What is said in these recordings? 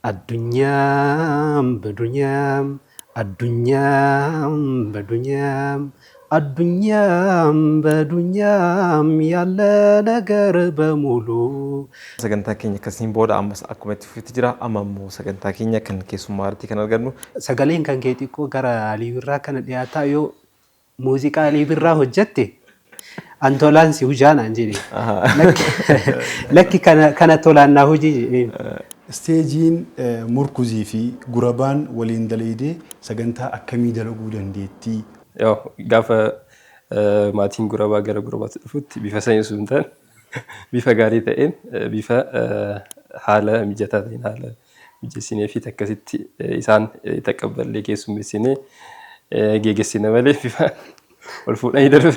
Addunyaam badunyaam addunyaam badunyaam addunyaam badunyaam ያለ ነገር በሙሉ። Sagantaa keenya akkasiin booda ammas akkuma itti fufetti jira. Amma immoo sagantaa keenya kan keessummaa irratti kan argannu Sagaleen kan kee xiqqoo gara Alii Birraa kana dhiyaataa, yoo muuziqaa Alii Birraa hojjette an tolaan si hujaa naan jedhe. Lakki, kana tolaan naa hojii jedheen. Isteejiin Murkuzii fi Gurabaan waliin dalaydee sagantaa akkamii dalaguu dandeettii? Yaw, gaafa maatiin Gurabaa gara Gurabaatti dhufutti bifa sanii osoo hin taane, bifa gaarii ta'een, bifa haala mijataa ta'een, haala mijeessinee fi akkasitti isaan taqabballee keessummeessinee geegessine malee bifa ol fuudhanii darban.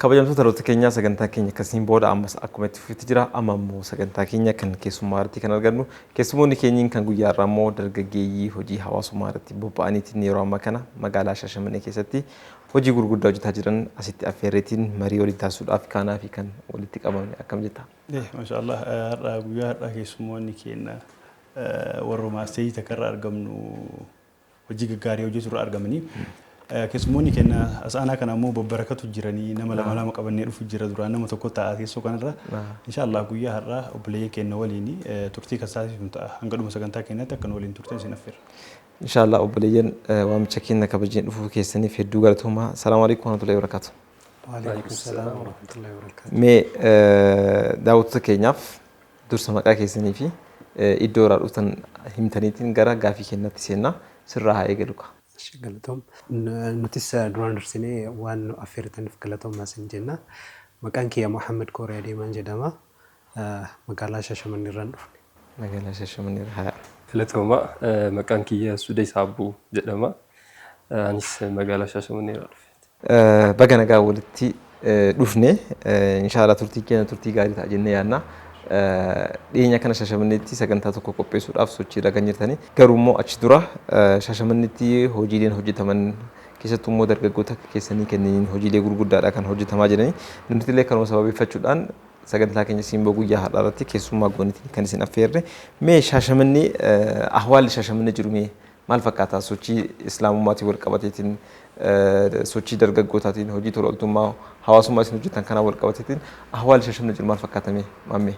Kabajamtoota hordoftoota keenyaa, sagantaa keenya akkasiin booda ammas akkuma itti fufetti jira. Amma immoo sagantaa keenya kan keessummaa irratti kan argannu, keessummoonni keenyiin kan guyyaa irraa immoo dargaggeeyyii hojii hawaasummaa irratti bobba'aniitiin yeroo ammaa kana magaalaa Shaashamannee keessatti hojii gurguddaa hojjetaa jiran asitti affeerreetiin marii waliin taasisuudhaaf kanaa fi kan walitti qabamne. Akkam jetta? Maashaallah, har'a guyyaa har'aa keessummoonni keenya warra isteejii takka irra argamnu, hojii gaggaarii hojjetu irra argamanii. Keessummoonni keenya as aanaa kana immoo babbarakatu jiranii, nama lama lama qabannee dhufu jira. Duraan nama tokko ta'a teessoo kanarra. Inshaallah, guyyaa har'aa obboleeyyan keenya waliin turtii kan taasifnu ta'a. Hanga dhuma sagantaa keenyaatti akka nu waliin turtan isin affeerra. Inshaallah, obboleeyyan, waamicha keenya kabajeen dhufuu keessaniif hedduu galatoomaa. Salaamu alaikum warahmatullahi wabarakatuh. Waalaikum salaam warahmatullahi wabarakatuh. Mee daawwattoota keenyaaf dursa maqaa keessanii fi iddoo irraa dhuftan himtaniitiin gara gaafii keenyatti seennaa. Sirraa haa eegalu ka. Galatoom. Nutis duraan dursinee waan nu affeertaniif galatoomaa isin jenna. Maqaan kiyya Muhammad Kooriyaa Deemaan jedhama. Magaalaa Shaashamannee irraan dhufne. Magaalaa Shaashamannee irraa haa. Galatooma, maqaan kiyya Sudee Saabbuu jedhama. Anis magaalaa Shaashamannee irraa dhufe. Baga nagaa walitti dhufne. Inshaallah, turtii keenya turtii gaarii ta'a jennee yaadna. Dhiyeenya kana Shaashamanneetti sagantaa tokko qopheessuudhaaf sochiirra kan jirtani. Garuu immoo achi dura Shaashamanneetti hojiileen hojjetaman, keessattuu immoo dargaggoota akka keessanii kanneen hojiilee gurguddaadha kan hojjetamaa jirani. Nuti illee kanuma sababeeffachuudhaan sagantaa keenya Simboo guyyaa har'aa irratti keessummaa goonitiin kan isin affeerre. Mee Shaashamannee, ahwaalli Shaashamannee jiru mee maal fakkaata? Sochii islaamummaatiin wal qabateetiin, sochii dargaggootaatiin, hojii tola ooltummaa hawaasummaa isin hojjetan kanaan wal qabateetiin ahwaalli Shaashamannee jiru maal fakkaata mee maammee?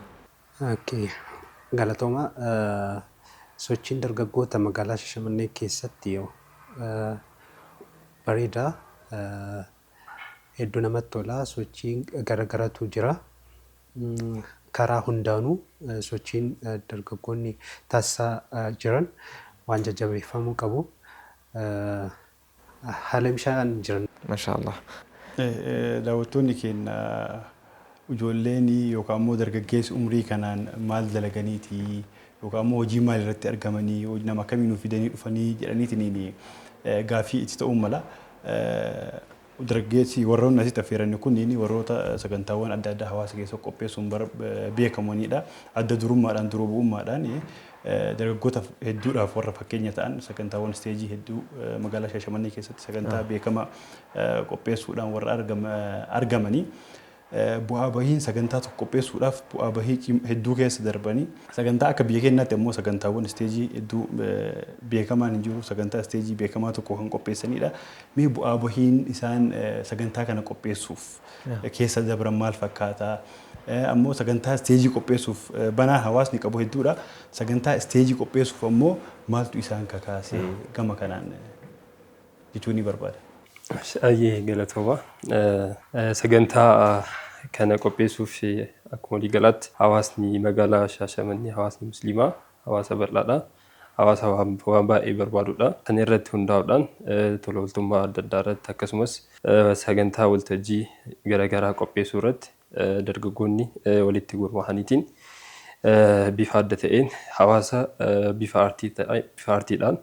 Okay. Galatooma. Sochiin dargaggoota magaalaa Shaashamannee keessatti bareeda. Hedduu namatti tola. Sochiin garagaraatu jira. Karaa hundaanuu sochiin dargaggoonni taasisaa jiran waan jajjabeeffamuu qabu. Haala bishaan jiran. Mashaallah. Daawwattoonni keenya, ijoolleen yookaan immoo dargaggeessi umrii kanaan maal dalaganiiti yookaan immoo hojii maal irratti argamanii, nama akkamii nuuf fidanii dhufanii jedhaniitiin gaaffii itti ta'uu mala. Dargaggeessi warroonni asitti affeeranne kunniin warroota sagantaawwan adda addaa hawaasa keessa qopheessuun beekamanidha. Adda durummaadhaan, dura bu'ummaadhaan dargaggoota hedduudhaaf warra fakkeenya ta'an, sagantaawwan isteejii hedduu magaalaa Shaashamannee keessatti sagantaa beekamaa qopheessuudhaan warra argamanii. Bu'aa bahiin sagantaa tokko qopheessuudhaaf bu'aa bahii hedduu keessa darbanii, sagantaa akka biyya keenyaatti immoo sagantaawwan isteejii hedduu beekamaan hin jiru, sagantaa isteejii beekamaa tokko kan qopheessanidha. Mee bu'aa bahiin isaan sagantaa kana qopheessuuf keessa dabran maal fakkaata? Ammoo sagantaa isteejii qopheessuuf banaa hawaasni qabu hedduudha. Sagantaa isteejii qopheessuuf ammoo maaltu isaan kakaase gama kanaan jechuu ni barbaada. Ayyee, galatooma. Sagantaa kana qopheessuuf akkuma waliigalaatti hawaasni magaalaa Shaashamannee, hawaasni musliimaa hawaasa bal'aadha. Hawaasa waan baay'ee barbaadudha. Kana irratti hundaa'uudhaan tola ooltummaa adda addaa irratti, akkasumas sagantaa waltajjii garaagaraa qopheessuu irratti dargaggoonni walitti gurmaa'aniitiin bifa adda ta'een hawaasa bifa aartiidhaan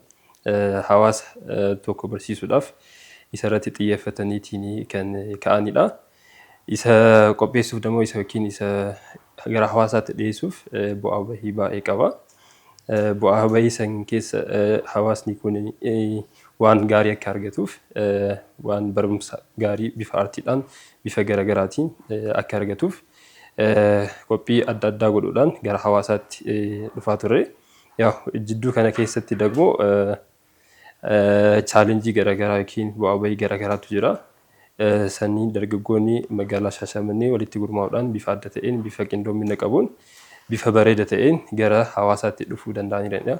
hawaasa tokko barsiisuudhaaf isa irratti xiyyeeffataniitiin kan ka'anidha. Isa qopheessuuf immoo isa yookiin isa gara hawaasaatti dhiyeessuuf bu'aa bahii baay'ee qaba. Bu'aa bahii san keessa hawaasni kun waan gaarii akka argatuuf, waan barumsa gaarii bifa aartiidhaan bifa garaagaraatiin akka argatuuf Qophii adda addaa godhuudhaan gara hawaasaatti dhufaa turre. Yaa jidduu kana keessatti dagmoo challenge garaagaraa yookiin bu'aa bahii garaagaraatu jira. Sanniin dargaggoonni magaalaa Shaashamannee walitti gurmaa'uudhaan bifa adda ta'een, bifa qindoomina qabuun, bifa bareeda ta'een gara hawaasaatti dhufuu danda'anidha.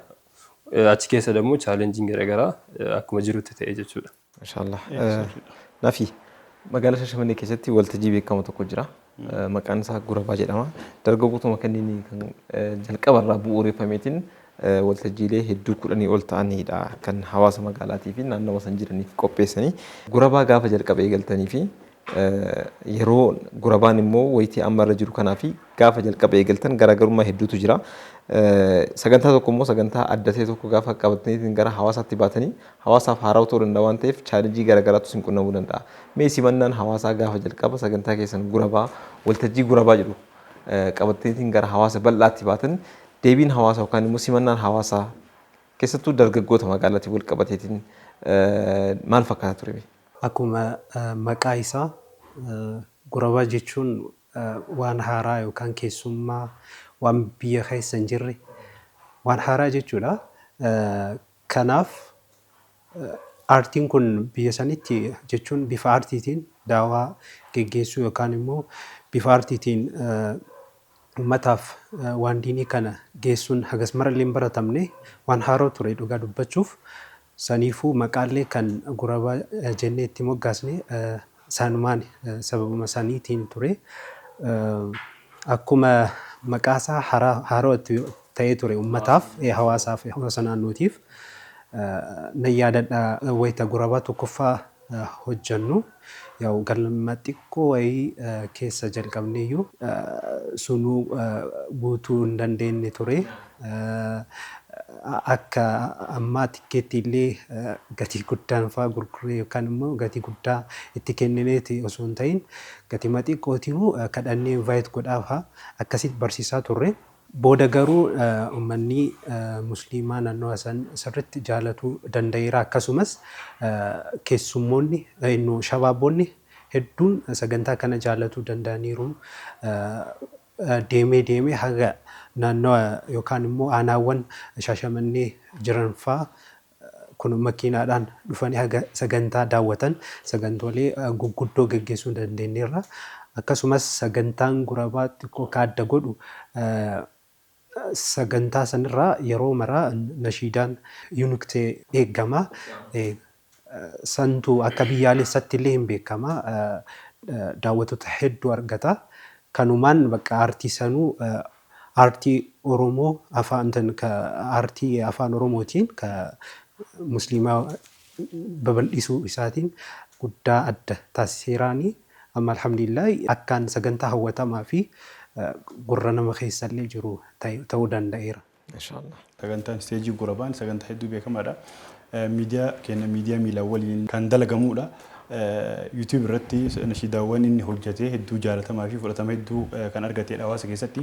Achi keessa immoo challengeiin garaagaraa akkuma jirutti ta'e jechuudha. Mashaallah. Nafi, magaalaa Shaashamannee keessatti waltajjii beekamu tokko jira. Maqaan isaa Gurabaa jedhama. Dargaggootuma kanneen kan jalqabarraa bu'uureffameetiin waltajjiilee hedduu 10 ol ta'anidha kan hawaasa magaalaatii fi naannawa san jiraniif qopheessanii. Gurabaa gaafa jalqaba eegaltanii fi yeroo Gurabaan immoo wayitii amma irra jiru kanaa fi gaafa jalqaba eegaltan garaagarummaa hedduutu jira. Sagantaa tokko immoo sagantaa adda ta'e tokko gaafa qabatanii gara hawaasaatti baatanii hawaasaaf haarawaa ta'uu danda'a waan ta'eef challenge garaagaraatu isin qunnamuu danda'a. Mee simannaan hawaasaa gaafa jalqaba sagantaa keessan Gurabaa, waltajjii Gurabaa jedhu qabataniitiin gara hawaasa bal'aatti baatan, deebiin hawaasaa yookaan immoo simannaan hawaasaa keessattuu dargaggoota magaalaatiin wal qabateetiin maal fakkaata ture? Akkuma maqaa isaa, Gurabaa jechuun waan haaraa yookaan keessummaa, waan biyya keessa hin jirre, waan haaraa jechuudha. Kanaaf aartiin kun biyya sanitti jechuun bifa aartiitiin daawaa geggeessuu yookaan immoo bifa aartiitiin uummataaf waan diinii kana geessuun hagas marallee hin baratamne, waan haaroo ture dhugaa dubbachuuf. Saniifuu maqaallee kan Gurabaa jennee itti moggaasne sanumaan, sababuma saniitiin ture. Akkuma maqaasaa haaroo itti ta'ee ture uummataaf, hawaasaaf, hawaasa naannootiif. Nan yaadadha, wayita Gurabaa tokkoffaa hojjennu yaa'u galma xiqqoo wayii keessa jalqabneeyyuu sunuu guutuu hin dandeenye ture. Akka ammaa tikkeetti illee gatii guddaan fa'aa gurgurree yookaan immoo gatii guddaa itti kennineeti osoo hin ta'in, gatii xiqqootiinuu kadhannee invite godhaa fa'aa akkasitti barsiisaa turre. Booda garuu uummanni musliimaa naannoo san sirriitti jaalatuu danda'eera. Akkasumas keessummoonni, shabaabonni hedduun sagantaa kana jaalatuu danda'aniiru. Deemee deemee haga naannawa yookaan immoo aanaawwan Shaashamannee jiran fa'aa kun makiinaadhaan dhufanii haga sagantaa daawwatan, sagantoolee gurguddoo geggeessuu dandeenyeerra. Akkasumas sagantaan Gurabaa xiqqoo ka adda godhu, sagantaa sanirraa yeroo maraa nashiidaan unique ta'e eegama. Santu akka biyyaalessatti illee hin beekama. Daawwattoota hedduu argata. Kanumaan bakka aartii sanuu, aartii Oromoo afaan, aartii afaan Oromootiin ka musliimaa babal'isuu isaatiin guddaa adda taasiseeraani. Amma alhamdulillah akkaan sagantaa hawwatamaa fi gurra nama keessallee jiru ta'uu danda'eera. Mashaallah. Sagantaan stage Gurabaan sagantaa hedduu beekamaadha. Miidiyaa keenya, miidiyaa miilaan waliin kan dalagamudha. YouTube irratti nashiidaawwan inni hojjetee hedduu jaalatamaa fi fudhatama hedduu kan argatedha hawaasa keessatti.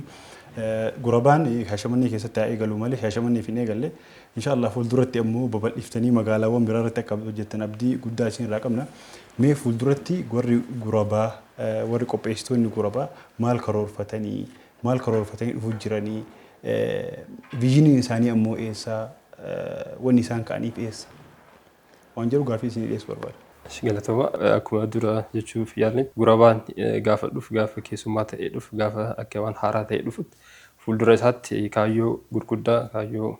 Gurabaan Shaashamannee keessatti haa eegalu malee Shaashamanneef hin eegalle. Inshaallah fuulduratti ammoo babal'iftanii magaalaawwan biraa irratti akka hojjettan abdii guddaa isin irraa qabna. Mee fuulduratti warri Gurabaa, warri qopheessitoonni Gurabaa maal karoorfatanii dhufuu jiranii, visioniin isaanii ammoo eessa, wanni isaan ka'aniif eessa waan jedhu gaafii isinii dhiyeessuu barbaada. Galatooma. Akkuma dura jechuuf yaalne, Gurabaan gaafa dhufu, gaafa keessummaa ta'ee dhufu, gaafa akka waan haaraa ta'ee dhufutti, fuuldura isaatti kaayyoo gurguddaa, kaayyoo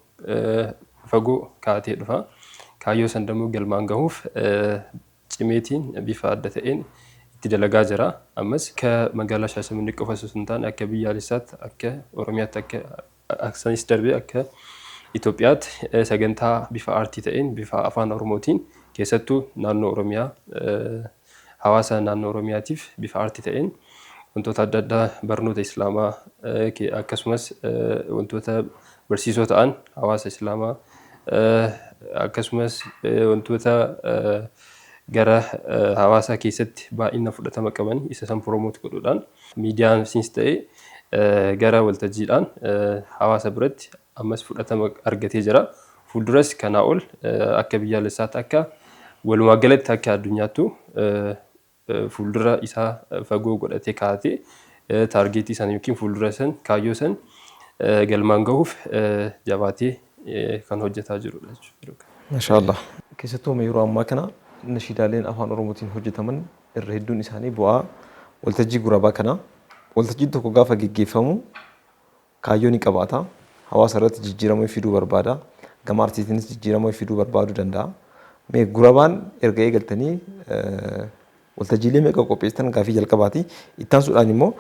fagoo kaa'atee dhufa. Kaayyoo san dammoo galmaan gahuuf cimeetiin bifa adda ta'een itti dalagaa jira. Ammas akka magaalaa Shaashamannee qofa osoo hin taane, akka biyyaalessaatti, akka Oromiyaatti, akka sanis darbee akka Itoophiyaatti sagantaa bifa aartii ta'een, bifa afaan Oromootiin, keessattuu naannoo Oromiyaa, hawaasa naannoo Oromiyaatiif bifa aartii ta'een wantoota adda addaa, barnoota Islaamaa akkasumas wantoota barsiisoo ta'an hawaasa Islaamaa, akkasumas wantoota gara hawaasaa keessatti baay'ina fudhatama qaban isa san promote godhuudhaan, miidiyaan ta'e gara waltajjiidhaan hawaasa biratti ammas fudhatama argatee jira. Fuulduras kanaa ol akka biyyaalessaatti, akka walumaa galatti akka addunyaattu fuuldura isaa fagoo godhatee kaa'atee Target san yookiin fuuldura san, kaayyoo san galmaan gahuuf jabaatee kan hojjetaa jirudha jechuudha. Mashaallah. Keessattuu yeroo ammaa kana nashiidaaleen afaan Oromootiin hojjetaman irra hedduun isaanii bu'aa waltajjii Gurabaa kana. Waltajjiin tokko gaafa geggeeffamu kaayyoo ni qabaata. Hawaasa irratti jijjiirama fiduu barbaada. Gama artiitiinis jijjiirama fiduu barbaaduu danda'a. Mee Gurabaan erga eegaltanii waltajjiilee meeqa qopheessitan gaafii jalqabaati. Itti aansuudhaan immoo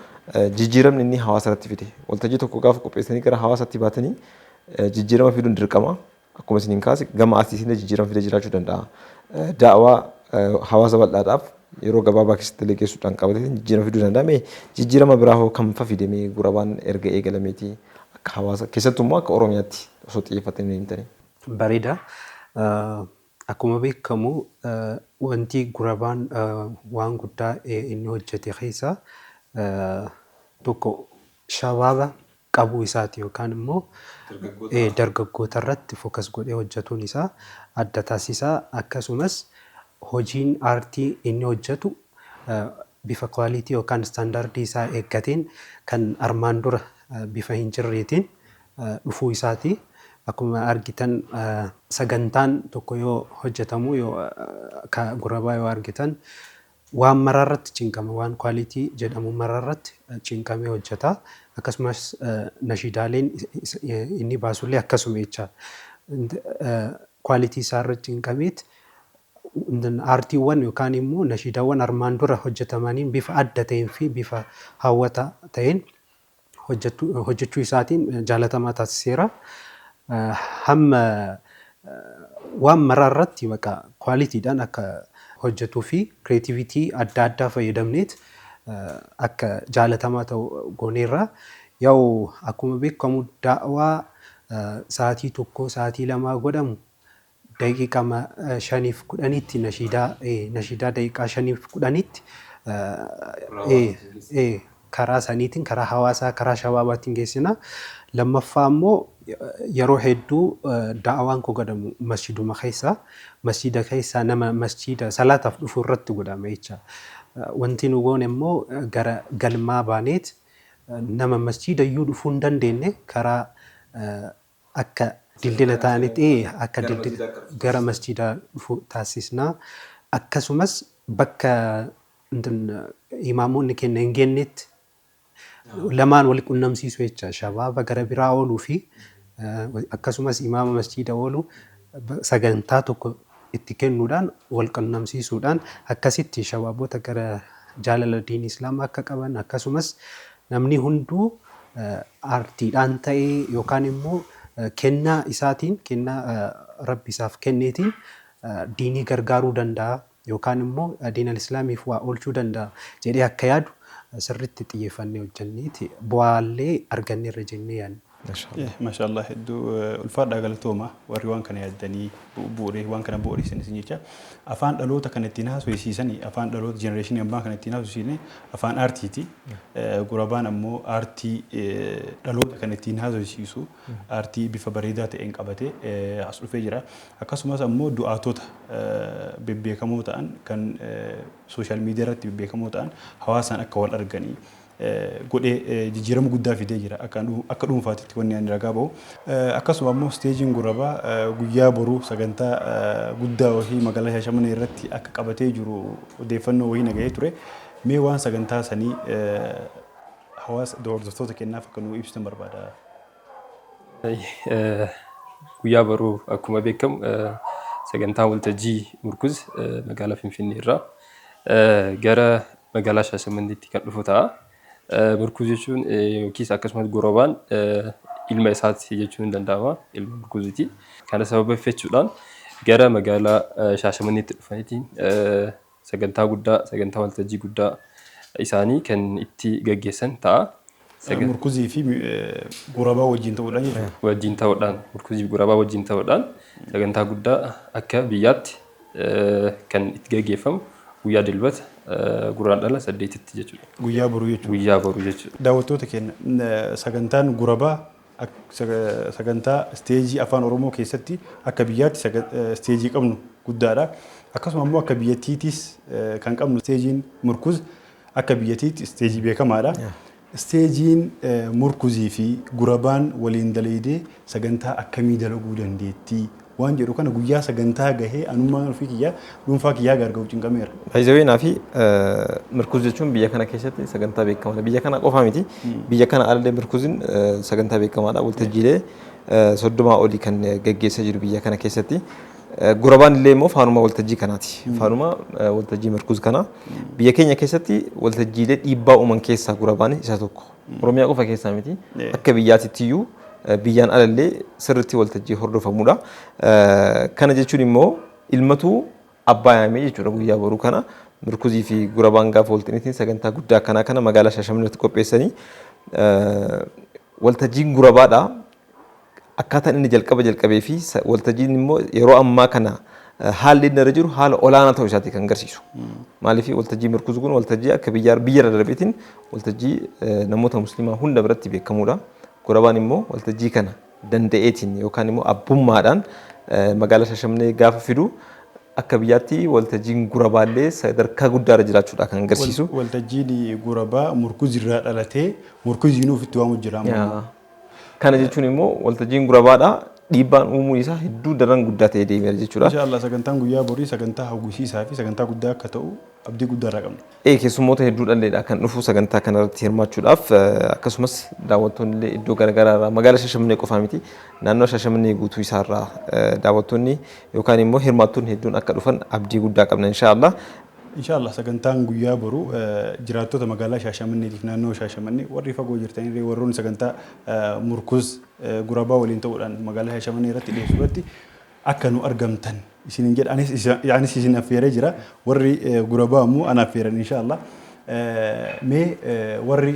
jijjiiramni inni hawaasa irratti fide. Waltajjii tokko gaafa qopheessanii gara hawaasaatti baatanii jijjiirama fiduun dirqama. Akkuma isiniin kaase gama artiitiin jijjiirama fidee jiraachuu danda'a. Daawaa hawaasa bal'aadhaaf yeroo gabaabaa keessatti illee geessuudhaan qabatee jijjiirama fiduu danda'a. Mee jijjiirama biraa hoo kam fa fide mee Gurabaan erga eegalameeti akka hawaasa keessattuu immoo akka Oromiyaatti osoo xiyyeeffatanii himtanii? Bareeda. Akkuma beekamu wanti Gurabaan waan guddaa inni hojjete keessaa tokko shabaaba qabuu isaati yookaan immoo dargaggoota irratti focus godhee hojjetuun isaa adda taasisaa. Akkasumas hojiin aartii inni hojjetu bifa quality yookaan standard isaa eeggateen kan armaan dura bifa hin jirreetiin dhufuu isaati. Akkuma argitan sagantaan tokko yoo hojjetamu, yoo Gurabaa yoo argitan, waan maraarratti cinqama, waan quality jedhamu maraarratti cinqamee hojjeta. Akkasumas nashiidaaleen inni baasullee akkasuma jecha quality isaarra cinqameet aartiiwwan yookaan immoo nashiidaawwan armaan dura hojjetamaniin bifa adda ta'een fi bifa hawwataa ta'een hojjechuu isaatiin jaalatamaa taasiseera. Hamma waan maraarratti baqa qualitydhaan akka hojjetuu fi creativity adda addaa fayyadamneet akka jaalatamaa ta'u gooneerra. Yaa'u akkuma beekamu daawaa sa'aatii 1, sa'aatii 2 godhamu daqiiqaa 5f 10tti nashiidaa daqiiqaa 5f 10tti karaa saniitiin karaa hawaasaa, karaa shabaabaatiin geessina. Lammaffaa immoo yeroo hedduu daawaan koo godhamu masjiduma keessa, masjida keessa nama masjida salaataaf dhufu irratti godhama jecha. Wanti nu goone immoo gara galmaa baaneet nama masjida iyyuu dhufuu hin dandeenye karaa akka dildila ta'anitti akka dildila gara masjidaa dhufu taasisna. Akkasumas bakka imaamonni keenya hin geenyetti lamaan wal qunnamsiisu jecha, shabaaba gara biraa ooluu fi akkasumas imaama masjida oolu sagantaa tokko itti kennuudhaan wal qunnamsiisuudhaan akkasitti shabaabota gara jaalala diin islaamaa akka qaban, akkasumas namni hunduu aartiidhaan ta'ee yookaan immoo kennaa isaatiin, kennaa rabbi isaaf kenneetiin diinii gargaaruu danda'a yookaan immoo diin al-islaamiif waa oolchuu danda'a jedhee akka yaadu sirriitti xiyyeeffannee hojjenneeti bu'aallee arganneerra jennee yaadna. Maashaallah, hedduu ulfaadhaa, galatooma warri waan kana yaaddanii bu'uuree waan kana bu'uureessan isin jecha. Afaan dhaloota kana ittiin haasofsiisanii, afaan dhaloota generation ammaa kana ittiin haasofsiisanii afaan aartiiti. Gurabaan ammoo aartii dhaloota kana ittiin haasofsiisu, aartii bifa bareedaa ta'een qabatee as dhufee jira. Akkasumas ammoo du'aatota bebbeekamoo ta'an kan social media irratti bebbeekamoo ta'an hawaasaan akka wal arganii godhee jijjiirama guddaa fidee jira akka dhuunfaatitti wanni ani ragaa bahu. Akkasuma ammoo stageiin Gurabaa guyyaa boruu sagantaa guddaa wahii magaalaa Shaashamannee irratti akka qabatee jiru odeeffannoo wahii nagahee ture. Mee waan sagantaa sanii hawaasa hordoftoota kennaaf akka nu ibsitan barbaada. Guyyaa boruu akkuma beekamu sagantaa waltajjii Murkuz magaalaa Finfinnee irraa gara magaalaa Shaashamanneetti kan dhufu ta'a. Murkuz jechuun yookiis akkasumas Gurabaan ilma isaati jechuun ni danda'ama. Ilma Murkuziiti. Kana sababeeffachuudhaan gara magaalaa Shaashamanneetti dhufaniitiin sagantaa guddaa, sagantaa waltajjii guddaa isaanii kan itti gaggeessan ta'a. Murkuzii fi Gurabaa wajjin ta'uudhaan jechuudha. Wajjin ta'uudhaan, Murkuzii fi Gurabaa wajjin ta'uudhaan sagantaa guddaa akka biyyaatti kan itti gaggeeffamu guyyaa Dilbata Guraandhala 8tti jechuudha. Guyyaa boruu jechuudha. Guyyaa boruu jechuudha. Daawwattoota keenya, sagantaan Gurabaa sagantaa stage afaan Oromoo keessatti akka biyyaatti stage qabnu guddaadha. Akkasuma immoo akka biyyattiitis kan qabnu stageiin Murkuz akka biyyattiitti stage beekamaadha. Isteejiin Murkuzii fi Gurabaan waliin dalaydee sagantaa akkamii dalaguu dandeettii waan jedhu kana guyyaa sagantaa gahee anummaan ofii kiyyaa dhuunfaa kiyyaa gargaaru cinqameera. Baay'ee fi Mirkuz jechuun biyya kana keessatti sagantaa beekamaadha. Biyya kana qofaa miti. Biyya kana alallee Mirkuziin sagantaa beekamaadha. Waltajjiilee 30 olii kan gaggeessaa jiru biyya kana keessatti. Gurabaan illee immoo faanuma waltajjii kanaati. Faanuma waltajjii Mirkuz kana. Biyya keenya keessatti waltajjiilee dhiibbaa uuman keessaa Gurabaan isa tokko. Oromiyaa qofa keessaa miti. Akka biyyaatitti iyyuu biyyaan alallee sirriitti waltajjii hordofamudha. Kana jechuun immoo ilmatu abbaa yaamee jechuudha. Guyyaa boruu kana Mirkuzii fi Gurabaan gaafa walxiniitiin sagantaa guddaa akkanaa kana magaalaa Shaashamneetti qopheessanii, waltajjiin Gurabaadha. Akkaataan inni jalqaba jalqabee fi waltajjiin immoo yeroo ammaa kana haalli inni irra jiru haala olaanaa ta'uu isaati kan agarsiisu. Maaliif, waltajjii Mirkuz kun waltajjii akka biyya irra darbeetiin waltajjii namoota musliimaa hunda biratti beekamudha. Gurabaan immoo waltajjii kana danda'eetiin yookaan immoo abbummaadhaan magaalaa Shaashamnee gaafa fidu, akka biyyaatti waltajjiin Gurabaallee sadarkaa guddaarra jiraachuudha kan agarsiisu. Waltajjiin Gurabaa Murkuz irraa dhalatee Murkuziin ofitti waamu jira amma. Kana jechuun immoo waltajjiin Gurabaadha dhiibbaan uumuu isaa hedduu daran guddaa ta'ee deemeera jechuudha. Inshaallah sagantaan guyyaa borii sagantaa hawwisiisaa fi sagantaa guddaa akka ta'u abdii guddaa irraa qabna. Keessummoota hedduu dhalleedha kan dhufu sagantaa kanarratti hirmaachuudhaaf. Akkasumas daawwattoonni illee iddoo garaagaraa irraa, magaalaa Shashamannee qofaa miti, naannoo Shashamannee guutuu isaarraa daawwattoonni yookaan immoo hirmaattonni hedduun akka dhufan abdii guddaa qabna, inshaallah. Inshaallah sagantaan guyyaa boruu jiraattota magaalaa Shaashamanneetiif, naannoo Shaashamannee warri fagoo jirtanillee, warroonni sagantaa Murkuz Gurabaa waliin ta'uudhaan magaalaa Shaashamannee irratti dhiyeessu irratti akka nu argamtan isinin jedha. Anis isin affeeree jira, warri Gurabaa immoo ana affeeran, inshaallah. Mee warri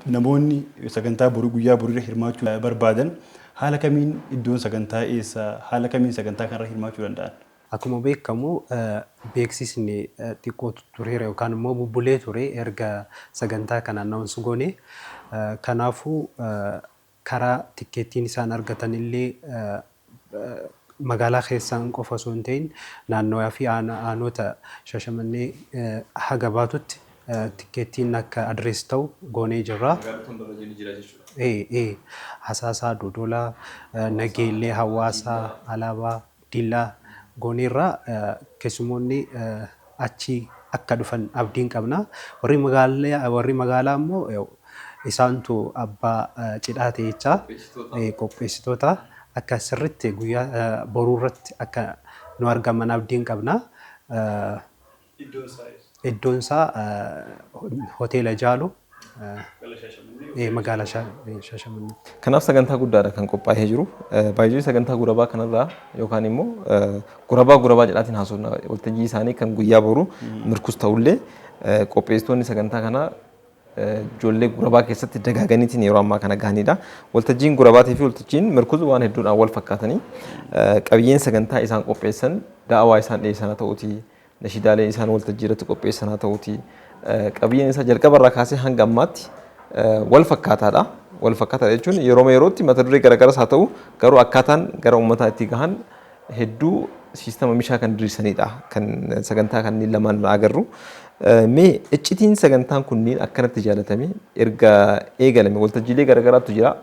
namoonni sagantaa boruu, guyyaa borii hirmaachuu barbaadan, haala kamiin, iddoon sagantaa eessa, haala kamiin sagantaa kanarra hirmaachuu danda'an? Akkuma beekamu beeksisni xiqqoo tureera yookaan immoo bubbulee ture erga sagantaa kana announce goone. Kanaafuu karaa tikkeettiin isaan argatan illee magaalaa keessaan qofa osoo hin ta'in naannawaa fi aanota Shashamannee haga baatutti tikkeettiin akka address ta'u goonee jirra. Hasaasaa, Dodolaa, Nageellee, Hawaasaa, Alaabaa, Dillaa gooneerraa keessummoonni achi akka dhufan abdiin qabna. Warri magaalaa immoo isaantu abbaa cidhaa ta'echaa qopheessitoota akka sirritti guyyaa boruu irratti akka nu argaman abdiin qabna. Iddoon isaa Hoteela Jaaloo, magaalaa Shaashamannee. Kanaaf sagantaa guddaadha kan qophaa'ee jiru. Baay'ee sagantaa Gurabaa kanarraa yookaan immoo Gurabaa Gurabaa jedhaatiin haasofna, waltajjii isaanii kan guyyaa boruu Mirkus ta'ullee, qopheessitoonni sagantaa kanaa ijoollee Gurabaa keessatti dagaaganiitiin yeroo ammaa kana gahanidha. Waltajjiin Gurabaatii fi waltajjiin Mirkus waan hedduudhaan wal fakkaatanii, qabiyyeen sagantaa isaan qopheessan, da'awaa isaan dhiyeessan haa ta'uutii, nashiidaalee isaan waltajjii irratti qopheessan haa ta'uutii, qabiyyeen isaa jalqaba irraa kaasee hanga ammaatti wal fakkaataadha. Wal fakkaataadha jechuun yeroo yerootti mata duree garaagaras haa ta'u, garuu akkaataan gara uummataa itti gahan hedduu siistama mishaa kan diriirsanidha kan sagantaa kanneen lamaan irraa agarru. Mee iccitiin sagantaan kunniin akkanatti jaalatame, erga eegalame waltajjiilee garaagaraatu jira.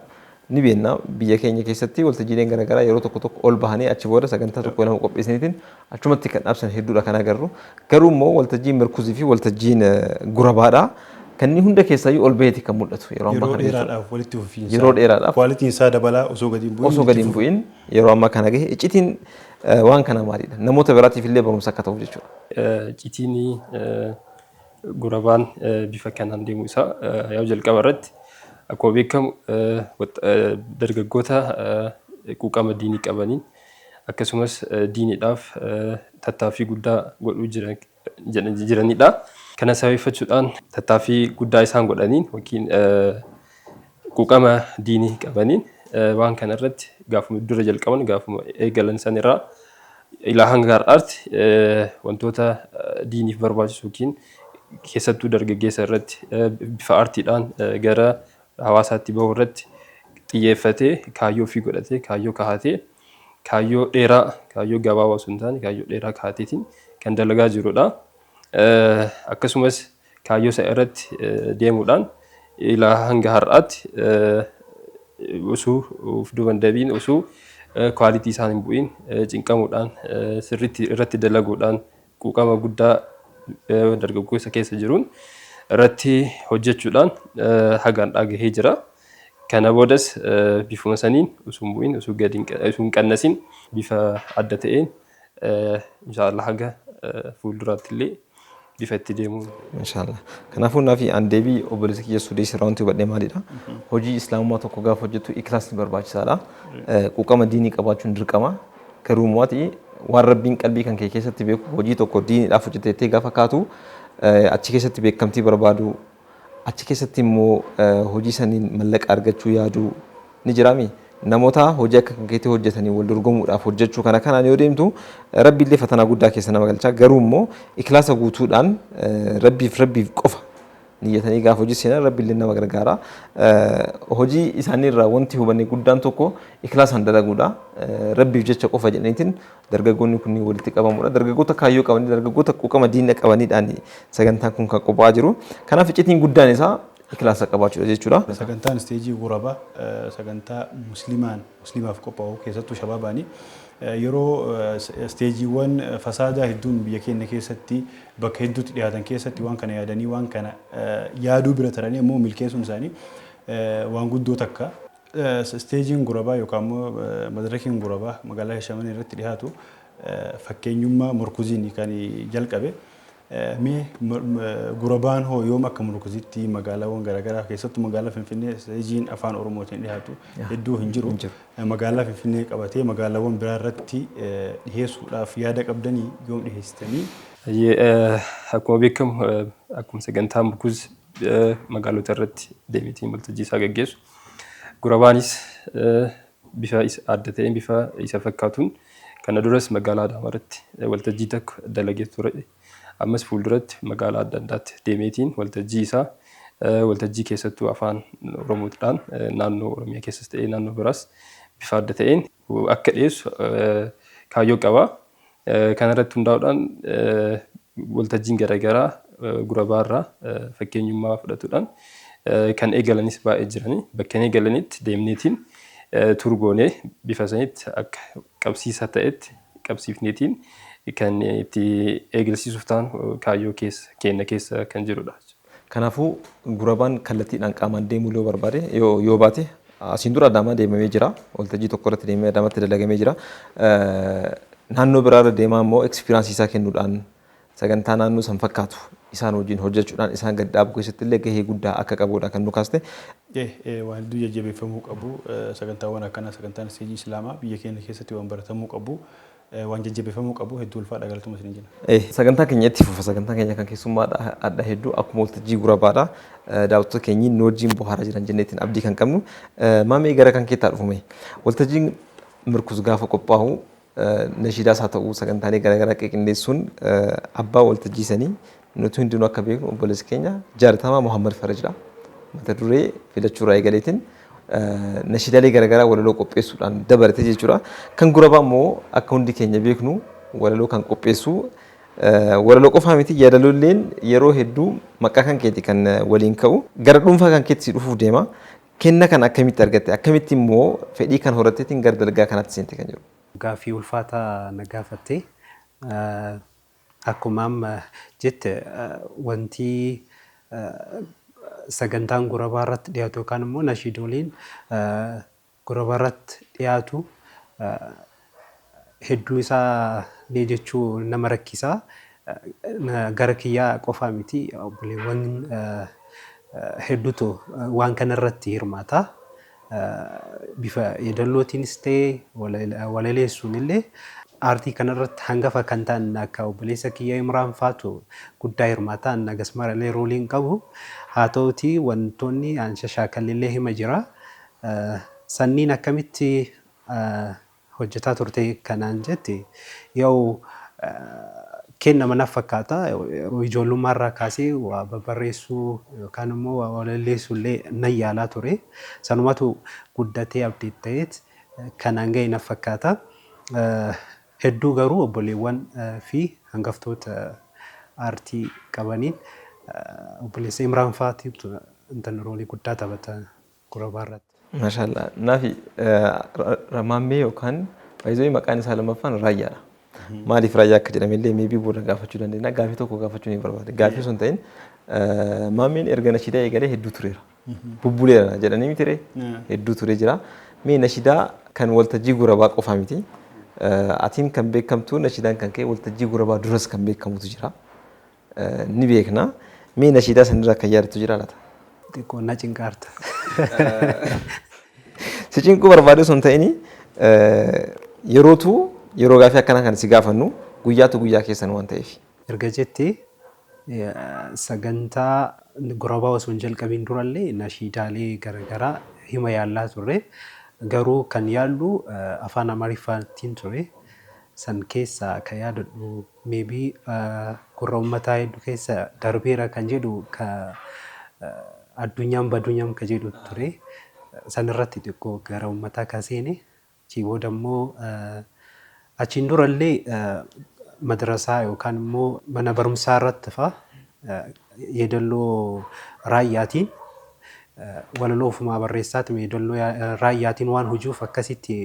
Ni beekna, biyya keenya keessatti waltajjiileen garaagaraa yeroo tokko tokko ol bahanii achi booda sagantaa tokko lama qopheessaniitiin achumatti kan dhaabsan hedduudha kan agarru. Garuu immoo waltajjiin Mirkuzii fi waltajjiin Gurabaadha. Kanneen hunda keessaayyuu ol baheeti kan mul'atu yeroo ammaa Yeroo kana jechuudha. dheeraadhaaf walitti fufiinsa. Yeroo dheeraadhaaf. Qualityn isaa dabalaa osoo gadi hin bu'in. Osoo gadi hin bu'in yeroo ammaa kana gahe. Iccitiin waan kana maalidha? Namoota biraatiif illee barumsa akka ta'uuf jechuudha. Iccitiin Gurabaan bifa kanaan deemuu isaa, yaa'u jalqaba irratti akkuma beekamu dargaggoota quuqama diinii qabaniin, akkasumas diiniidhaaf tattaaffii guddaa godhuu jiranidha. Kana sababeeffachuudhaan tattaaffii guddaa isaan godhaniin yookiin quuqama diinii qabaniin waan kana irratti gaafuma dura jalqaban, gaafuma eegalan sanirraa ilaa hanga har'aatti wantoota diiniif barbaachisu yookiin keessattuu dargaggeessa irratti bifa aartiidhaan gara hawaasaatti bahuu irratti xiyyeeffatee, kaayyoo ofii godhatee, kaayyoo kahatee, kaayyoo dheeraa, kaayyoo gabaabaa osoo hin taane kaayyoo dheeraa kahateetiin kan dalagaa jirudha. Akkasumas Kaayyoo isa irratti deemuudhaan ilaa hanga har'aatti osoo of duuba hin deebiin, osoo quality isaan hin bu'in, cinqamuudhaan, sirriitti irratti dalaguudhaan, quuqama guddaa dargaggoota keessa jiruun irratti hojjechuudhaan hagaan gahee jira. Kana boodas bifuma saniin osoo hin bu'in, osoo gadi hin qannasin, bifa adda ta'een inshaallah haga fuulduraatti illee bifa itti deemuun. Inshaallah. Kanaafuu naafi an deebii obboleessa kiyya Suudee sirraa wanti hubadhe maalidha? Hojii islaamummaa tokko gaafa hojjettu ikilaasni barbaachisaadha. Quuqama diinii qabaachuun dirqama. Garuu immoo ati waan Rabbiin qalbii kan kee keessatti beeku, hojii tokko diiniidhaaf hojjetettee gaafa kaatu, achi keessatti beekamtii barbaadu, achi keessatti immoo hojii saniin mallaqa argachuu yaaduu ni jiraami. Namoota hojii akka kan keetii hojjetanii wal dorgomuudhaaf hojjechuu kana kanaan yoo deemtu, Rabbi illee fatanaa guddaa keessa nama galcha. Garuu immoo ikilaasa guutuudhaan Rabbiif qofa niyyatanii gaafa hojii seenan, Rabbi illee nama gargaara. Hojii isaanii irraa wanti hubanne guddaan tokko ikilaasaan dalaguudha. Rabbiif jecha qofa jedhaniitiin dargaggoonni kunniin walitti qabamuudha. Dargaggoota kaayyoo qabanii, dargaggoota quuqama diina qabaniidhaan sagantaan kun kan qophaa'aa jiru. Kanaaf iccitiin guddaan isaa ikilaasa qabaachuudha jechuudha. Sagantaan isteejii Gurabaa sagantaa musliimaan musliimaaf qophaa'u, keessattuu shabaabaanii, yeroo isteejiiwwan fasaadaa hedduun biyya keenya keessatti bakka hedduutti dhiyaatan keessatti waan kana yaadanii, waan kana yaaduu bira taranii immoo milkeessuun isaanii waan guddoo takka. Isteejiin Gurabaa yookaan immoo madarakiin Gurabaa magaalaa Shashamannee irratti dhiyaatu fakkeenyummaa Murkuziin kan jalqabe. Mee Gurabaan hoo yoom akka Murkuzitti magaalaawwan garaagaraa, keessattuu magaalaa Finfinnee isteejiin afaan Oromootiin dhiyaatu hedduu hin jiru. Magaalaa Finfinnee qabatee magaalaawwan biraa irratti dhiyeessuudhaaf yaada qabdanii, yoom dhiyeessitanii? Akkuma beekamu, akkuma sagantaa Murkuz magaalota irratti deemeetiin waltajjii isaa gaggeessu, Gurabaanis bifa adda ta'een, bifa isa fakkaatuun kana duras magaalaa Adaamaa irratti waltajjii tokko dalagee ture. Ammas fuulduratti magaalaa adda addaatti deemeetiin waltajjii isaa, waltajjii keessattuu afaan Oromootiidhaan naannoo Oromiyaa keessas ta'ee naannoo biraas bifa adda ta'een akka dhiyeessu kaayyoo qaba. Kana irratti hundaa'uudhaan waltajjiin garaagaraa Gurabaarraa fakkeenyummaa fudhatuudhaan kan eegalanis baay'ee jiranii, bakka hin eegalanitti deemneetiin turgoonee bifa sanitti akka qabsiisa ta'etti qabsiifneetiin kan itti eegalsiisuuf ta'an kaayyoo keessa keenya keessa kan jirudha. Kanaafuu Gurabaan kallattiidhaan qaamaan deemuu yoo barbaade, yoo baate, asiin dura Adaamaa deemamee jira. Waltajjii tokko irratti deemee Adaamaatti dalagamee jira. Naannoo biraarra deemaa immoo experience isaa kennuudhaan, sagantaa naannoo san fakkaatu isaan wajjin hojjechuudhaan isaan gadi dhaabuu keessatti illee gahee guddaa akka qabudha kan nu kaaste. Waan hedduu jajjabeeffamuu qabu sagantaawwan akkanaa, sagantaan isteejii islaamaa biyya keenya keessatti waan baratamuu qabu, waan jajjabeeffamuu qabu. Hedduu ulfaadha, galatuma isin jenna. Sagantaa keenya itti fufa. Sagantaa keenya kan keessummaadha adda hedduu akkuma waltajjii Gurabaadha. Daawwattoota keenyi nu wajjin bohaaraa jiran jenneetiin abdii kan qabnu. Maamee, gara kan keettaa dhufume. Waltajjiin Mirkus gaafa qophaa'u nashiidaas haa ta'u sagantaalee garaagaraa qindeessuun abbaa waltajjii sanii nuti hundinuu akka beeknu obboleessi keenya jaalatamaa Muhammad Farajidha. Mata duree filachuurraa eegaleetiin nashiidaalee garaagaraa walaloo qopheessuudhaan dabalate jechuudha. Kan Gurabaa immoo akka hundi keenya beeknu walaloo kan qopheessu, walaloo qofaa miti, yaadaloolleen yeroo hedduu maqaa kan keeti kan waliin ka'u, gara dhuunfaa kan keetti si dhufuuf deema. Kenna kan akkamitti argatte? Akkamitti immoo fedhii kan horatteetiin gara dalgaa kanaatti seente kan jedhu? Gaaffii ulfaataa na gaafatte. Akkuma amma jette, wanti sagantaan Gurabaa irratti dhiyaatu yookaan immoo nashiidooliin Gurabaa irratti dhiyaatu hedduu isaa illee jechuu nama rakkisa. Gara kiyyaa qofaa miti, obboleewwan hedduutu waan kana irratti hirmaata. Bifa yeedallootiinis ta'e walaleessuun illee aartii kanarratti hangafa kan ta'an akka obboleessa kiyya Imraan faatu guddaa hirmaata. An akkasuma illee roolii hin qabu. Haa ta'utii wantoonni an shashaakalillee hima jira. Sanniin akkamitti hojjetaa turte kanaan jette, yoo kennama naf fakkaata. Yeroo ijoollummaa irraa kaasee waa babbarreessuu yookaan immoo waa walaleessuu illee nan yaalaa ture. Sanumatu guddatee abdiit ta'eet kanaan ga'e naf fakkaata. Hedduu garuu obboleewwan fi hangaftoota aartii qabaniin Obboleessa Imraan fa'aatiitu intan roolii guddaa taphata gurabaa irratti. Maashaallah. Naafi Maammee yookaan baay'ee maqaan isaa lammaffaan Raayyaadha. Maaliif Raayyaa akka jedhame illee maybe booda gaafachuu dandeenya. Gaafii tokko gaafachuu ni barbaade. Gaafii osoo hin ta'in, Maammeen erga nashiidaa eegalee hedduu tureera. Bubbuleera jedhanii miti ree? Hedduu turee jira. Mee nashiidaa kan waltajjii gurabaa qofaa miti. Atiin kan beekamtu nashiidaan kan ka'e waltajjii gurabaa duras kan beekamutu jira. Ni beekna. Mee nashiidaa sanirraa kan yaadattu jira laata? Xiqqoo na cinqaarta. Si cinquu barbaade osoo hin ta'in, yerootu yeroo gaafii akkanaa kan si gaafannu guyyaatu guyyaa keessan waan ta'eef. Erga jettee, sagantaa gurabaa osoo hin jalqabiin durallee nashiidaalee garaagaraa hima yaallaa turre. Garuu kan yaallu afaan Amaariffaatiin ture. San keessaa kan yaadadhu, maybe gurra uummataa hedduu keessa darbeera kan jedhu, ka addunyaan badunyam ka jedhu ture. San irratti xiqqoo gara uummataa kan seene. Achii booda immoo, achiin durallee madrasaa yookaan immoo mana barumsaa irratti fa'a yeedalloo raayyaatiin walaloo ofumaa barreessaati yeedalloo raayyaatiin waan hojuuf akkasitti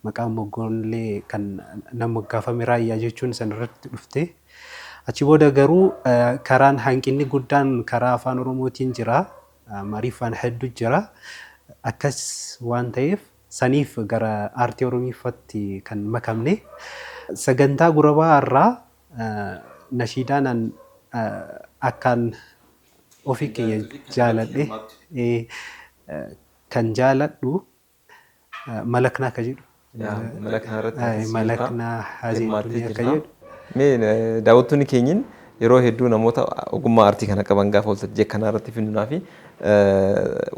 maqaan moggoonillee kan nama moggaafame Raayyaa jechuun san irratti dhufte. Achi booda garuu karaan hanqinni guddaan karaa afaan Oromootiin jira. Amaariffaan hedduu jira. Akkas waan ta'eef saniif gara aartii Oromiiffaatti kan makamne. Sagantaa gurabaa irraa nashiidaan akkaan ofii kiyya jaaladhe, kan jaaladhu Malaknaa ka jedhu. Malaknaa irratti Malaknaa Hazii akka jedhu. Mee daawwattoonni keenyin yeroo hedduu namoota ogummaa aartii kana qaban gaafa waltajjii akkanaa irratti finnunaa fi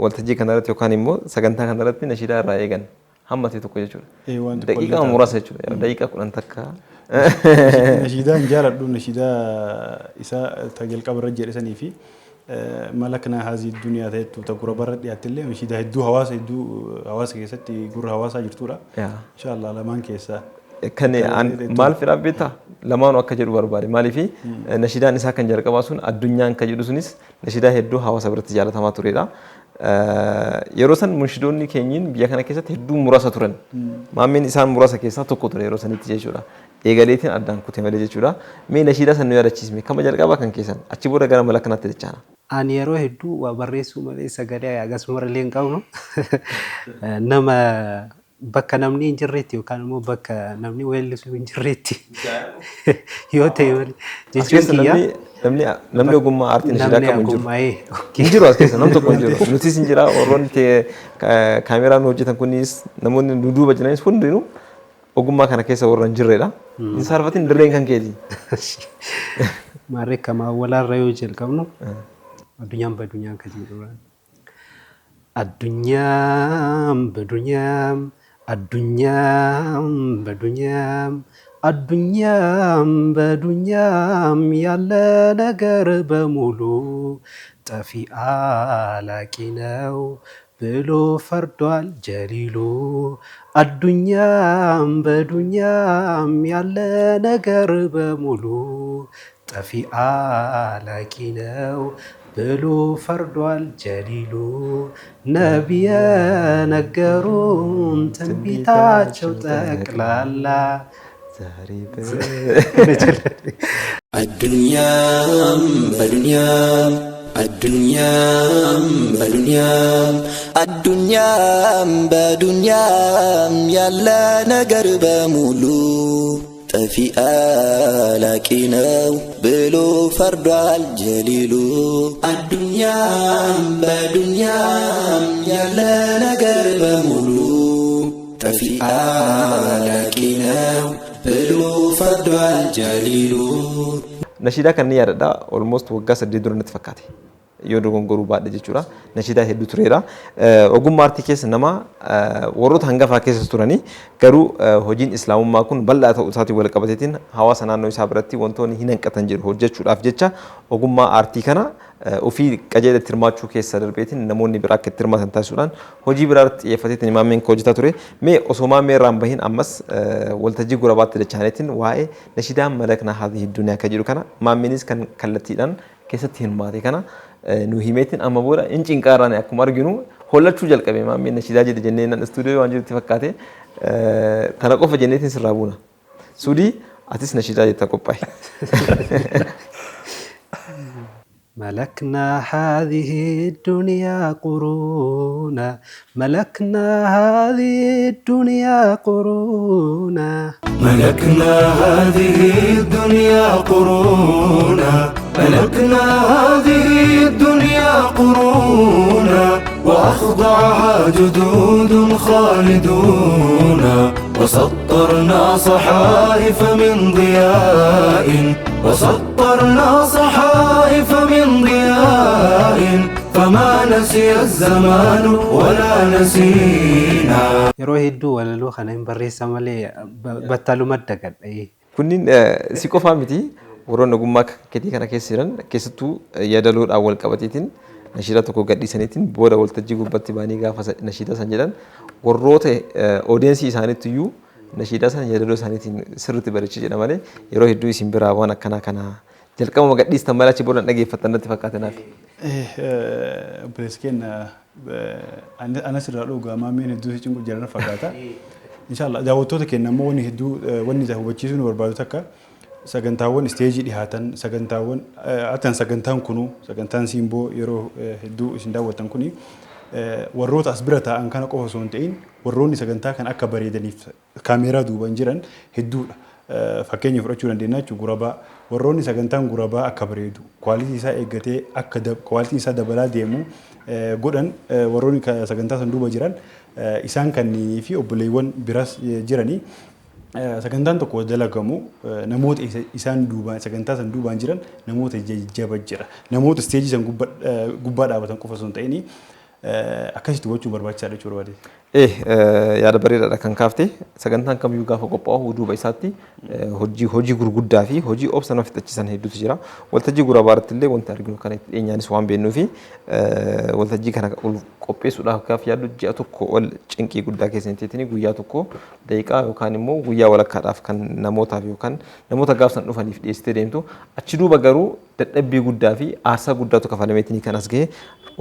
waltajjii kana irratti yookaan immoo sagantaa kana irratti nashiidaa irraa eegan hamma ta'e tokko jechuudha. Daqiiqaa muraasa jechuudha. Daqiiqaa 10 takka. Nashiidaan jaaladhu nashiidaa isaa ta jalqaba irra jedhe sanii fi Malaknaa Haazii Duniyaa ta'ettu ta guraba irra dhiyaatte illee nashiidaa hedduu hawaasa hedduu hawaasa keessatti gurra hawaasaa jirtudha. Inshaallah lamaan keessaa. Kan maal fedhaaf beektaa? Lamaanuu akka jedhu barbaade. Maaliif, nashiidaan isaa kan jalqabaa sun addunyaan kan jedhu sunis nashiidaa hedduu hawaasa biratti jaalatamaa turedha. Yeroo san munshidoonni keenyiin biyya kana keessatti hedduu muraasa turan. Maammeen isaan muraasa keessaa tokko ture yeroo sanitti jechuudha. Eegaleetiin addaan kute malee jechuudha. Mee nashiidaa san nu yaadachiisme, kama jalqabaa kan keessan, achi booda gara Malaknaatti dachaana. Ani yeroo hedduu waa barreessuu malee sagalee akkasuma illee hin qabnu. Nama bakka namni hin jirretti yookaan immoo bakka namni weellisu hin jirretti yoo ta'e malee As keessa jechuun kiyya. namni ogummaa aartii nashiidaa Namni qabu hin jiru. ogummaa Hin jiru, as keessa nam tokko hin jiru. Nutis hin jira, warroonni kaameraan nu hojjetan kunis, namoonni nu duuba jiranis hundinuu ogummaa kana keessa warra hin jirredha. Hin saarfatin, dirreen kan keeti. Maarree kama awwalaarra yoo jalqabnu, addunyaan badunyaan kan jedhudha. Addunyaan badunyaan, addunyaan badunyaan, addunyaan በዱኛም ያለ ነገር በሙሉ ጠፊ አላቂ ነው ብሎ ፈርዷል ጀሊሉ። አዱኛም በዱኛም ያለ ነገር በሙሉ ጠፊ አላቂ ነው ብሎ ፈርዷል ጀሊሉ። ነቢየ ነገሩን ትንቢታቸው ጠቅላላ ዛሬ አዱኛም በዱንያም፣ አዱኛም በዱንያም፣ አዱኛም በዱንያም ያለ ነገር በሙሉ ጠፊ አላቂ ነው ብሎ ፈርዷል ጀሊሉ። አዱኛም በዱንያም ያለ ነገር በሙሉ ጠፊ አላቂ ነው ብሎ ፈርዷል ጀሊሉ። Nashiidaa kan ni yaadadha. Almost waggaa 8 dura natti fakkaate. Yoo dogongoruu baadhe jechuudha. Nashiidaa hedduu tureera. Ogummaa aartii keessa nama warroota hangafaa keessa turanii, garuu hojiin islaamummaa kun bal'aa ta'uu isaatiin wal qabateetiin hawaasa naannoo isaa biratti wantoonni hin hanqatan jiru hojjechuudhaaf jecha ogummaa aartii kana ofii qajeelatti hirmaachuu keessa darbeetiin namoonni biraa akka itti hirmaatan taasisuudhaan hojii biraa irratti xiyyeeffateetiin Maammeen kan hojjetaa ture. Mee osoo Maammee irraa hin bahin ammas waltajjii gurabaatti dachaaneetiin waa'ee nashiidaa Malaknaa Haadhihi Duniyaa kan jedhu kana Maammeenis kan kallattiidhaan keessatti hirmaate kana nu himeetiin amma booda in cinqaarraan akkuma arginu hollachuu jalqabe maammeen nashiidaa jedhe jennee nan istuudiyoo waan jirutti fakkaate kana qofa jenneetiin sirraa buuna. Suudii atis nashiidaa jetta qophaa'e. ملكنا هذه الدنيا قرونا، ملكنا هذه الدنيا قرونا، ملكنا هذه الدنيا قرونا، ملكنا هذه الدنيا قرونا، وأخضعها جدود خالدون، وسطرنا صحائف من ضياء، وسطرنا صحائف من ضياء، فما نسي الزمان ولا نسينا. Yeroo hedduu walaloo kana hin barreessa malee battaluma dagadha. Kunniin si qofaa miti, warroonni ogummaa keetii kana keessa jiran keessattuu yaadaloodhaan wal qabateetiin nashiidaa tokko gadhiisaniitiin booda waltajjii gubbaatti ba'anii gaafa nashiidaa san jedhan warroota oodiyensii isaaniitti iyyuu nashiidaa san yaadaloo isaaniitiin sirriitti bareechee jedha malee yeroo hedduu isin biraa waan akkanaa kana jalqabuma gadhiistan malee achi booda dhageeffattan natti fakkaate naaf. Obboleessi keenya anas irraa dhugaa maammeen hedduu si cinqu jiran fakkaata. Inshallah daawwattoota keenya immoo wanni hedduu wanni hubachiisuu nu barbaadu takka sagantaawwan isteejii dhihaatan, sagantaawwan atan sagantaan kunuu sagantaan Simboo yeroo hedduu isin daawwattan kuni warroota as bira taa'an kana qofa osoo hin ta'in warroonni sagantaa kana akka bareedaniif kaameeraa duuban jiran hedduudha. Fakkeenya fudhachuu dandeenya jechuun Gurabaa, warroonni sagantaan Gurabaa akka bareedu quality isaa eeggatee akka quality isaa dabalaa deemu godhan, warroonni sagantaa san duuba jiran isaan kanneenii fi obboleewwan biraas jiranii. Sagantaan tokko dalagamu namoota isaan duubaan sagantaa san duubaan jiran namoota jajjaba jira. Namoota isteejii san gubbaa dhaabatan qofa osoo hin ta'in akkasitti gochuun barbaachisaadha jechuu barbaade. Yaada bareedaadha kan kaafte. Sagantaan kamiyyuu gaafa qophaa'u duuba isaatti hojii gurguddaa fi hojii obsa nama fixachiisan hedduutu jira. Waltajjii Gurabaa irratti illee wanti arginu kana itti dhiyeenyaanis waan beeknuu fi waltajjii kana qopheessuudhaaf gaafa yaaddu ji'a tokko ol cinqii guddaa keessa hin teettini guyyaa tokko daqiiqaa yookaan immoo guyyaa walakkaadhaaf kan namootaaf yookaan namoota gaaf san dhufaniif dhiyeessitee deemtu, achi duuba garuu dadhabbii guddaa fi aarsaa guddaatu kafalameetiin kan as gahe.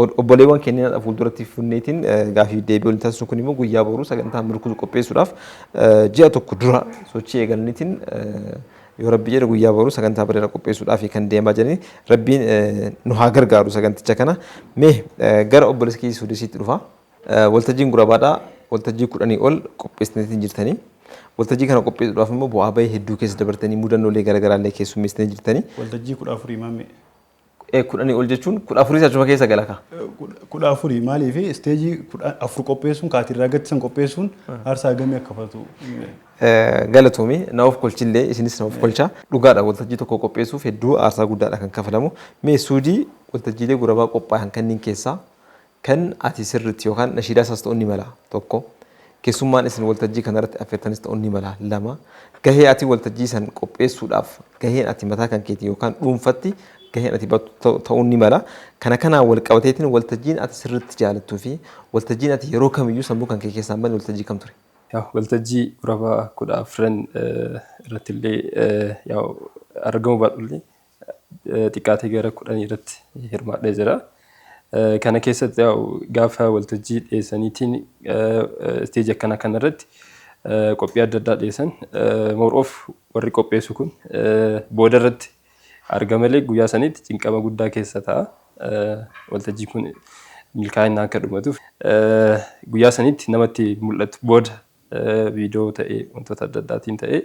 Obboleewwan keenya fuulduratti funneetiin gaafii deebii waliin taasisu kun immoo guyyaa boruu sagantaa Mirkuu qopheessuudhaaf ji'a tokko dura sochii eegalaniitiin yoo Rabbi jedhe guyyaa boruu sagantaa bareedaa qopheessuudhaaf kan deemaa jiranii, Rabbiin nu haa gargaaru saganticha kana. Mee gara obboleessa keessa Suudisiitti dhufa. Waltajjiin Gurabaadhaa waltajjii 10 ol qopheessitanii jirtanii. Waltajjii kana qopheessuudhaaf immoo bu'aa bahii hedduu keessa dabartanii mudannoolee garaagaraallee keessummeessitanii jirtanii. Waltajjii 14 maammee. 10 ol jechuun 14 achuma keessa gala ka. 14 maaliif isteejii 14 qopheessuun kaatirraa gatti san qopheessuun aarsaa gamii akka fatu. Galatoomi, na of kolchillee isinis na of kolcha. Dhugaadha, waltajjii tokko qopheessuuf hedduu aarsaa guddaadha kan kafalamu. Mee Suudii, waltajjiilee Gurabaa qophaa'an kanneen keessaa kan ati sirriitti yookaan nashiidaa isaas ta'uu ni mala tokko, keessummaan isin waltajjii kanarratti affeertanis ta'uu ni mala lama, gahee ati waltajjii san qopheessuudhaaf gaheen ati mataa kan keetii yookaan dhuunfatti gaheen ati battu ta'uu ni mala. Kana kanaan wal qabateetiin waltajjiin ati sirriitti jaalattuu fi waltajjiin ati yeroo kamiyyuu sammuu kan kee keessaa hin banne waltajjii kam ture? Waltajjii Gurabaa 14 irratti illee argamu baadhullee xiqqaatee gara 10 irratti hirmaadhee jira. Kana keessatti gaafa waltajjii dhiyeessaniitiin isteejii akkanaa kanarratti qophii adda addaa dhiyeessan more of warri qopheessu kun booda irratti argamalee guyyaa sanitti cinqama guddaa keessa ta'a. Waltajjii kun milkaa'inaan akka dhumatuuf guyyaa sanitti namatti mul'atu booda viidiyoo ta'ee wantoota adda addaatiin ta'ee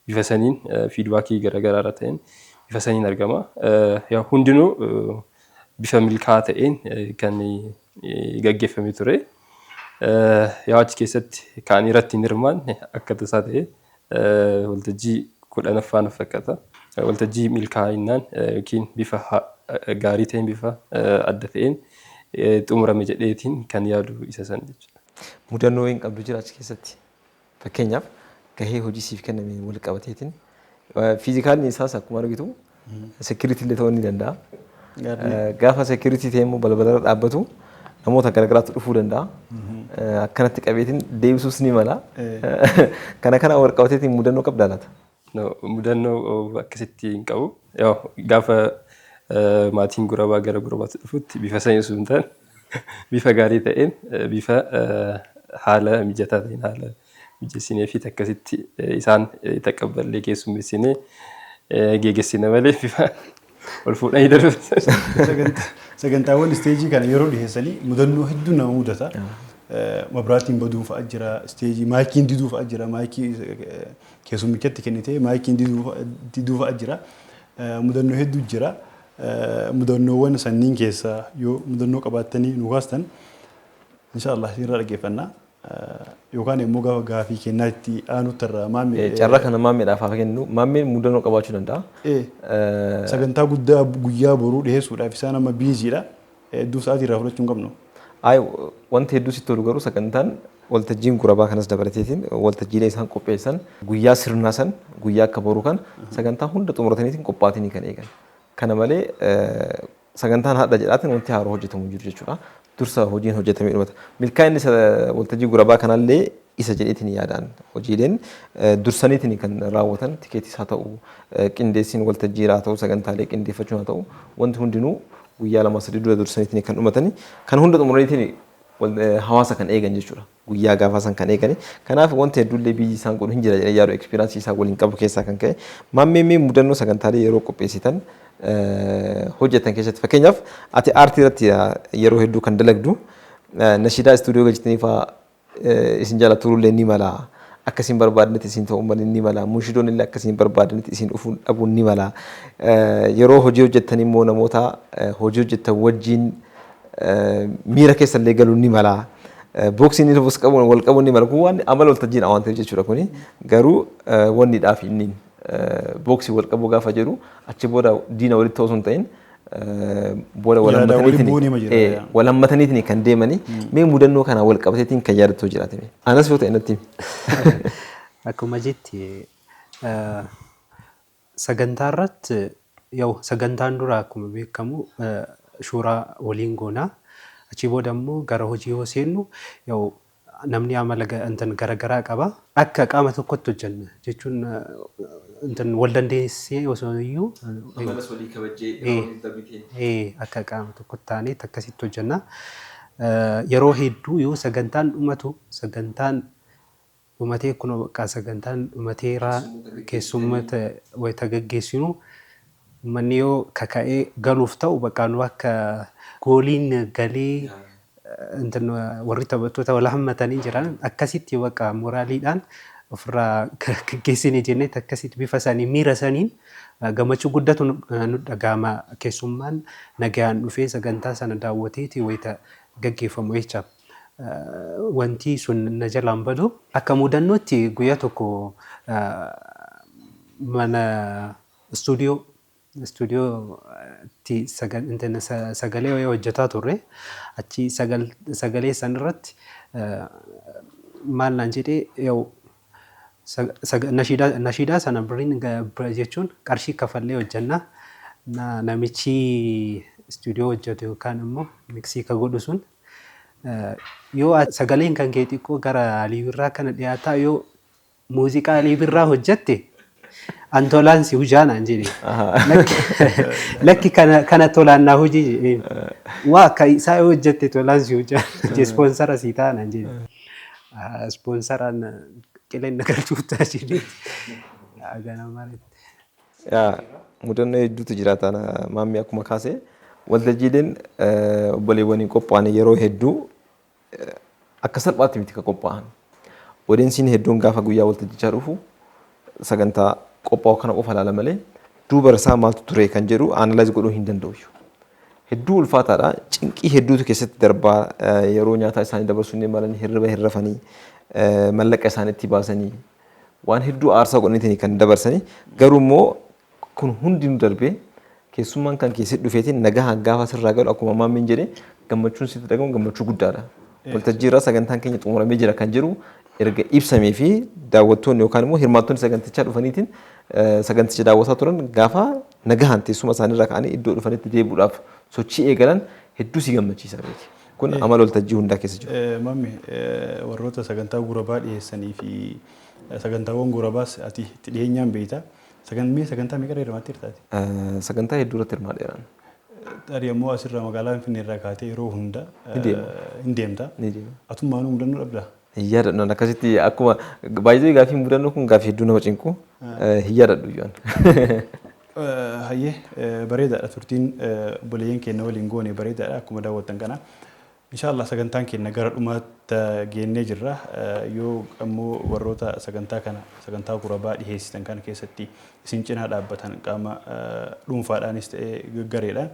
bifa saniin feedbackii garaagaraa irra ta'een bifa saniin argama. Hundinuu bifa milkaa'aa ta'een kan gaggeeffamee ture. Yaa achi keessatti kan irratti hin hirmaanne akka tasaa ta'e waltajjii 10ffaa na fakkaata. Waltajjii milkaa'inaan yookiin bifa gaarii ta'een bifa adda ta'een xumurame jedheetiin kan yaadu isa san jechuudha. Mudannoo hin qabdu jira achi keessatti. Fakkeenyaaf gahee hojii siif kenname wal qabateetiin physicalli isaas akkuma argitu security illee ta'uu ni danda'a. Gaafa security ta'e immoo balbalarra dhaabbatu namoota garaagaraatu dhufuu danda'a. Akkanatti qabeetiin deebisuus ni mala. Kana kana wal qabateetiin mudannoo qabdaa laata? Mudannoo akkasitti hin qabu. Gaafa Maatiin gurabaa gara gurabaatti dhufutti bifa sanii osoo hin taane bifa gaarii ta'een, bifa haala mijataa ta'een, haala mijeessinee fi akkasitti isaan taqabballee keessummeessinee geeggeessina malee bifa ol fuudhanii darban. Sagantaawwan isteejii kana yeroo dhiyeessanii mudannoo hedduu nama mudata. Mabraatiin baduun fa'aa jira, isteejii maayikiin diduu fa'aa jira, maayikii keessummichatti kennitee maayikiin diduu fa'aa jira. Mudannoo hedduu jira. Mudannoowwan sanniin keessaa yoo mudannoo qabaattanii nu kaastan, inshaallah irraa dhaggeeffannaa. Yookaan immoo gaafa gaafii kennaa itti aanutti irraa maammee. Carraa kana maammeedhaaf haa kennu. Maammeen mudannoo qabaachuu danda'a. Sagantaa guddaa guyyaa boruu dhiyeessuudhaaf isaan amma biiziidha. Hedduu sa'aatii irraa fudhachuu hin qabnu. Ayi, wanti hedduu sitti tolu garuu sagantaan waltajjiin gurabaa kanas dabalateetiin waltajjiilee isaan qopheessan guyyaa sirnaa san, guyyaa akka boruu kan sagantaa hunda xumurataniitiin qophaa'atanii kan eegan. Kana malee sagantaan haadha jedhaatiin wanti haaroo hojjetamu jiru jechuudha. Dursa hojiin hojjetamee dhumata. Milkaa'inni waltajjii gurabaa kanallee isa jedheetiin yaadaan hojiileen dursaniitiin kan raawwatan, tikeetis haa ta'u, qindeessiin waltajjii haa ta'u, sagantaalee qindeeffachuun haa ta'u, wanti hundinuu guyyaa 2-3 dura dursaniitiin kan dhumatani kan hunda xumuraniitiin hawaasa kan eegan jechuudha. Guyyaa gaafa san kan eegani. Kanaaf wanti hedduullee biyyi isaan godhu hin jira jedhee yaadu, experience isaa waliin qabu keessaa kan ka'e. Maammee, mudannoo sagantaalee yeroo qopheessitan hojjetan keessatti, fakkeenyaaf ati aartii irratti yeroo hedduu kan dalagdu, nashiidaa istuudiyoo galchitanii fa'aa isin jala turuullee ni mala. Akkasiin barbaadanitti isin ta'uu malee ni mala. Munshidoon illee akkasiin barbaadanitti isin dhufuu dhabuun ni mala. Yeroo hojii hojjettan immoo namoota hojii hojjettan wajjin miira keessa illee galuun ni mala. Booksiin inni dhufus qabuun wal qabuun ni mala. Kun waan amala waltajjiin waan ta'eef jechuudha kuni. Garuu wanni dhaaf inni booksii wal qabuu gaafa jedhu achi booda diina walitti ta'uu osoo hin ta'in booda wal hammataniitiin kan deemanii, mee mudannoo kana wal qabateetiin kan yaadattuu jiraate? Anas yoo ta'e natti himi. Akkuma jetti, sagantaa irratti yoo sagantaan dura akkuma beekamu shuuraa waliin goonaa. Achii booda immoo gara hojii yoo seennu yoo namni amala intan garaagaraa qaba. Akka qaama tokkotti hojjenna jechuun intan wal dandeessee osoo iyyuu akka qaama tokkotti taanee akkasitti hojjenna. Yeroo hedduu yoo sagantaan dhumatu, sagantaan dhumatee kunoo bakka sagantaan dhumateeraa, keessummoota wayita gaggeessinu, uummanni yoo kaka'ee galuuf ta'u, bakka nu akka gooliin galee warri taphattoota wal hammatanii jiran akkasitti bakka moraaliidhaan ofirraa gaggeessine jennee akkasitti bifa sanii miira saniin gammachuu guddatu nu dhagahama, keessummaan nagaan dhufee sagantaa sana daawwateeti wayita gaggeeffamu jecha. Wanti sun na jalaan badu. Akka mudannootti guyyaa tokko mana istuudiyootti sagalee wayii hojjetaa turre. Achi sagalee san irratti maal naan jedhee, yoo nashiidaa sana birriin jechuun qarshii kafallee hojjenna. Namichi istuudiyoo hojjetu yookaan immoo miksii ka godhu sun, yoo sagaleen kan kee xiqqoo gara Alii Birraa kana dhiyaataa, yoo muuziqaa Alii Birraa hojjette an tolaan si hujaa naan jedhe. Lakki, kana tolaan naa hojii jedheen. Waa akka isaa yoo hojjette tolaan si hujaa, ispoonsara si ta'a naan jedhe. Ispoonsaraan qileen na galchuuf ta'a jedhee. Mudannoo hedduutu jira taana. Maammii akkuma kaase, waltajjiileen obboleewwaniin qophaa'an yeroo hedduu akka salphaatti miti kan qophaa'an. Odeensiin hedduun gaafa guyyaa waltajjichaa dhufu sagantaa qophaa'u kana qofa ilaala malee duuba isaa maaltu ture kan jedhu analyze godhuu hin danda'u. Hedduu ulfaataadha. Cinqii hedduutu keessatti darbaa, yeroo nyaataa isaanii dabarsuu ni malan, hirriba hin rafanii, mallaqa isaaniitti baasanii, waan hedduu aarsaa godhaniitiin kan dabarsanii. Garuu immoo kun hundinuu darbee keessummaan kan keessatti dhufeetiin nagaa gaafa sirraa galu, akkuma maammiin jedhe, gammachuun sitti dhagamu gammachuu guddaadha. Waltajjii irraa sagantaan keenya xumuramee jira kan jedhu erga ibsamee fi daawwattoonni yookaan immoo hirmaattonni sagantichaa dhufaniitiin saganticha daawwataa turan gaafa nagahaan teessuma isaaniirraa ka'anii iddoo dhufanitti deebi'uudhaaf sochii eegalan hedduu si gammachiisa beeki. Kun amala waltajjii hundaa keessa jiru. Mammi, warroota sagantaa gurabaa dhiyeessanii fi sagantaawwan gurabaas ati itti dhiyeenyaan beekta. Mee sagantaa meeqa irra hirmaattee jirtaati? Sagantaa hedduu irratti hirmaadheeraan. Tarii ammoo asirraa magaalaa Finfinnee irraa kaatee yeroo hunda Ni deema. Hin deemta. Ni deema. Atummaanuu mudannoo dhabdaa? Hin yaadadhu an akkasitti akkuma baay'ee gaaffii mudannoo kun gaaffii hedduu nama cinqu hin yaadadhu iyyuu an. Hayyee, bareedaadha turtiin obboleeyyan keenya waliin goone, bareedaadha akkuma daawwattan kana. Inshaallah sagantaan keenya gara dhumaatti geennee jirra. Yoo ammoo warroota sagantaa kana, sagantaa Gurabaa dhiheessitan kana keessatti isin cinaa dhaabbatan, qaama dhuunfaadhaanis ta'ee gareedhaan,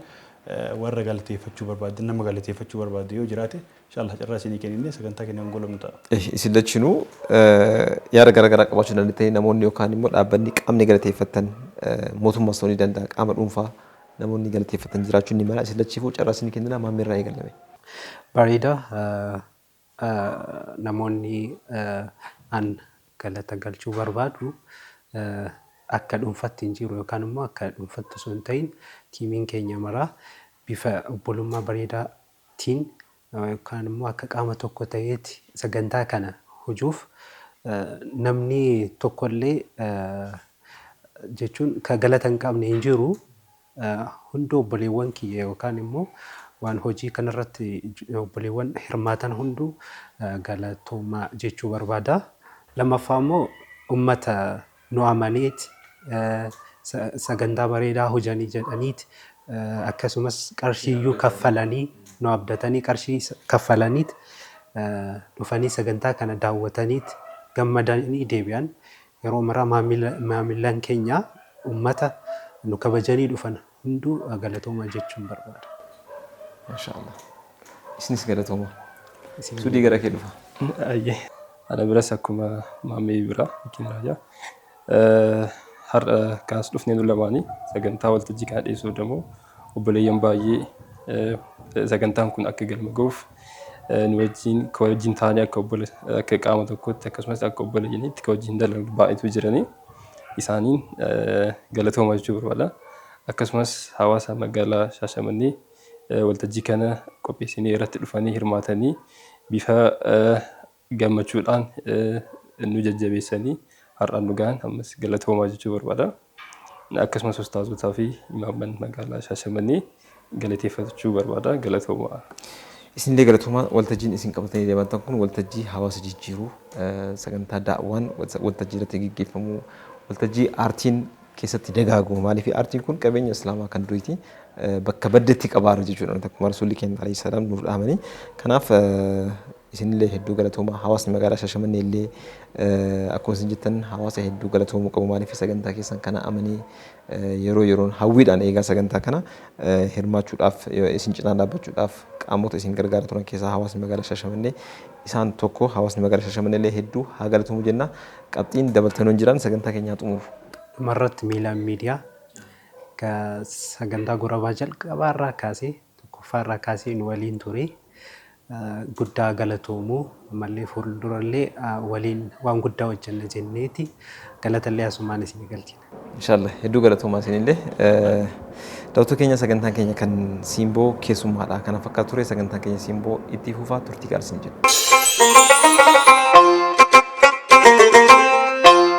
warra galateeffachuu barbaaddan, nama galateeffachuu barbaaddu yoo jiraate, inshaallah carraa isinii kenninee sagantaa keenya kan golabnu ta'a. Isin lachinuu yaada garaagaraa qabaachuu dandeettanii, namoonni yookaan immoo dhaabbanni qaamni galateeffattan, mootummaas ta'uu ni danda'a, qaama dhuunfaa namoonni galateeffatan jiraachuu ni mala. Isin lachiifuu carraa isinii kennina, maamilirraa eegalame. Bareeda. Namoonni an galata galchuu barbaadu akka dhuunfatti hin jiru, yookaan immoo akka dhuunfatti osoo hin ta'in tiimiin keenya maraa bifa obbolummaa bareedaatiin yookaan immoo akka qaama tokko ta'eeti sagantaa kana hojuuf namni tokkollee jechuun ka galata hin qabne hin jiru. Hunduu obboleewwan kiyya yookaan immoo waan hojii kanarratti obboleewwan hirmaatan hunduu galatoomaa jechuu barbaada. Lammaffaa immoo uummata nu amaneeti sagantaa bareedaa hojanii jedhaniiti, akkasumas qarshiiyyuu kaffalanii nu abdatanii qarshii kaffalaniiti dhufanii sagantaa kana daawwataniiti gammadanii deebi'an. Yeroo maraa maamilan keenya uummata nu kabajanii dhufan hunduu galatoomaa jechuun barbaada. Maashaallah. Isinis galatooma. Sudii, gara kee dhufa. Ayyee. Ana biras akkuma maammee biraa yookiin raayyaa. Har'a kanas dhufnee nu lamaanii sagantaa waltajjii kana dhiyeessuu immoo obboleeyyan baay'ee sagantaan kun akka galma ga'uuf nu wajjin ka wajjin taanee akka obbole akka qaama tokkotti akkasumas akka obboleeyyaniitti ka wajjin dalagu baay'eetu jiranii, isaaniin galatooma jechuu barbaada. Akkasumas hawaasa magaalaa Shaashamannee waltajjii kana qopheessinee irratti dhufanii hirmaatanii bifa gammachuudhaan nu jajjabeessanii har'aan nu gahan ammas galatoomaa jechuu barbaada. Akkasumas ustaazotaa fi imaamman magaalaa Shaashamannee galateeffachuu barbaada. Galatoomaa. Isinillee galatoomaa. Waltajjiin isin qabatanii deeman kun waltajjii hawaasa jijjiiruu, sagantaa daawwan waltajjii irratti gaggeeffamu, waltajjii aartiin keessatti dagaagu. Maaliif, aartiin kun qabeenya islaamaa kan duriiti, bakka baddetti qabaara jechuudha, akkuma rasuulli keenya alayhi salaam nuuf dhaamanii. Kanaaf isinillee hedduu galatoomaa. Hawaasni magaalaa Shaashamannee illee akkuma isin jettan hawaasa hedduu galatoomuu qabu. Maaliif, sagantaa keessan kana amanii yeroo yeroon hawwiidhaan eegaa sagantaa kana hirmaachuudhaaf, isin cinaa dhaabbachuudhaaf qaamota isin gargaara turan keessaa hawaasni magaalaa Shaashamannee isaan tokko. Hawaasni magaalaa Shaashamannee illee hedduu haa galatoomu jenna. Qabxiin dabaltanoon jiran sagantaa keenyaa xumuru. Dhumarratti Miilaan Miidiyaa sagantaa Gurabaa jalqabaarraa kaasee, tokkoffaarraa kaasee nu waliin ture. Guddaa galatoomuu, ammallee fuuldurallee waliin waan guddaa hojjenna jenneeti galatallee asumaan isin galchina. Inshaallah, hedduu galatoomaa isinillee. Daawwattoota keenya, sagantaan keenya kan Simboo keessummaadha. Kana fakkaatu ture sagantaan keenya Simboo. Itti fufaa, turtii gaarii isin jenna.